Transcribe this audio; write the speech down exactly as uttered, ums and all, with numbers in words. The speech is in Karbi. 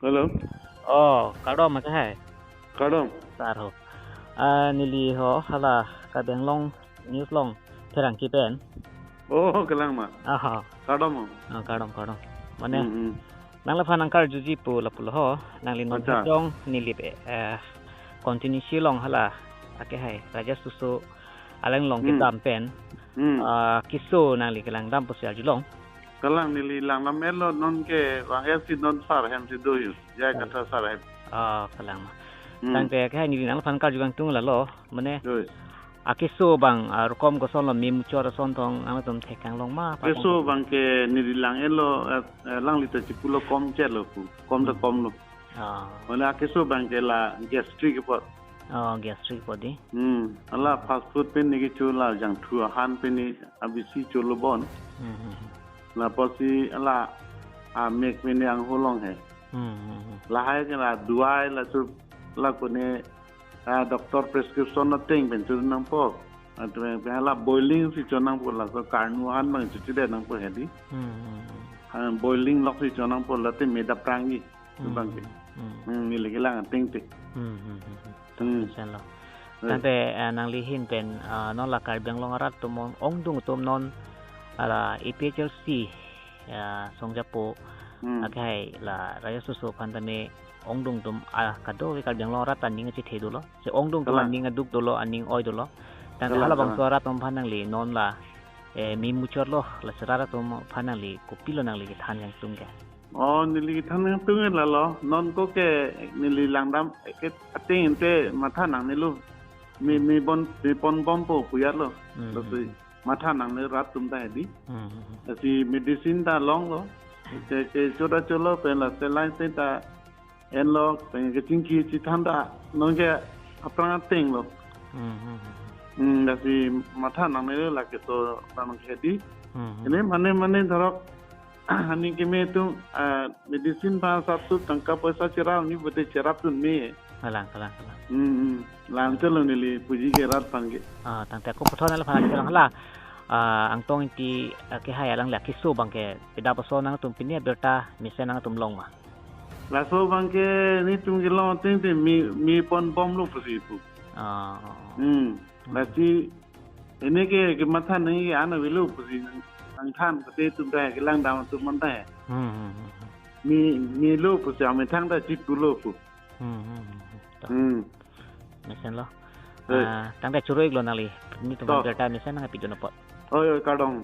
Hello. Oh, kardom ma ke hai. Kardom. Sar ho. Ah, neli ho hala Karbi Anglong News along pherangke pen. Oh, kelang ma. Aha. Kardom ho. Ah, kardom, kardom. Mane, hmm, hmm, nangliphan nangkarjuji pu lapulo ho, nangli non, acha, thejong neli pe, eh, continuously along hala ake hai Raja Suso alanglong, hmm, kedam pen, hmm, ah, keso nangli kelangdam pusi arjulong. Kelang, neli langdam-etlo, non ke vang-et si non sar hem si do yu. Jai, hmm, Kathar sar hem. Ah, kelang ma. Hmm. Tangte ke hai neli nangliphan karju kangtung lalo, mane. Doi. Akeso abang, ah, rokom kosonlo, me muchot ason tong nangtum theklong ma, pa keso tong abang ke neli lang-etlo, eh, eh, alangli ta chipulo kom chetlo pu, kom ta, hmm, komlo. Ah. Mane akeso abang ke la gastric apot. Oh, gastric apot dei. Hmm, hala fast food pen ne kecho, la jangthu ahan pen ne abisi cholo bon. Hmm, hmm, hmm. Lapusi hala amek pen ne angho long he. Hmm, hmm, hmm. Lahai ke la duai la chu la kone, ah, doctor prescription ateng pen cho nangpo. Ateng pen hala boiling si cho nangpo, laso karnu ahan abang chochele nangpo he dei. Hmm, hmm, hmm. Ah, boiling lok si cho nangpo, late me daprang dei. Hmm, abang ke, hmm, hmm, hmm, neli kelang ateng te. Hmm, hmm, hmm, hmm. Hmm. Senlo. Eh. Tangte, eh, nangli ahin pen, ah, non la Karbi Anglong arat atum ong-, ongdung atum non, ah, la A P H L C, ah, songjapo, hmm, ake hai la Raja Suso aphan tame ongdung atum, ah, kadokave Karbi Anglong arat aning achethe dolo. Si ongdung atum, kalang, aning aduk dolo, aning oi dolo. Tangte, kalang, halabangso, kalang, arat atum aphan nangli non la, eh, me muchotlo, lasi rat atum aphan nangli kopilo nangli kethan kangtung ke? Oh, neli kethan kangtung lalo, non ko ke neli langdam ke ateng te matha nangnelo. Me, me bon, me ponbompo pu ya lo. Hmm. Lasi matha nangne rat atum ta he dei. Hmm. Lasi medicine ta longlo. Ke, kecho ta cholo pen la saline ta enlo, pen kechingki chethan ta non ke aphrang atenglo. Hmm, hmm, hmm. Hmm, lasi matha nangnelo la keso abang ke dei. Hmm, hmm. Ini mane mane dhorok aning keme atum, ah, medicine aphan asap tu tangka poisa cherap ni, bote cherap dun me. Kalang, kalang, kalang. Hmm, hmm. La-an chelo neli puji ke rat aphan ke. Ah, tangte ako puthot nangliphan cherang hala, ah, Angtong Ingti, ah, ke hai alangli akeso abang ke pida paso nangtum pini abirta mesen nangtum long ma? Laso abang ke netum kelong ateng te me, me ponbomlo pusi pu. Ah, ah, ah. Hmm. Hmm. Lasi ini ke, kematha nangji ke an avelo pusi nang, nangthan kate atum ta he, kelangdam atum aphan ta he. Hmm, hmm, hmm, hmm. Me, melo pusi amethang ta chipulo pu. Hmm, hmm, hmm, hmm. To. Hmm. Mesenlo. Eh. Ah, tangte choro-iklo nangli. Netum, to, abirta mesen nangpidun apot. Oi, oi, kardom.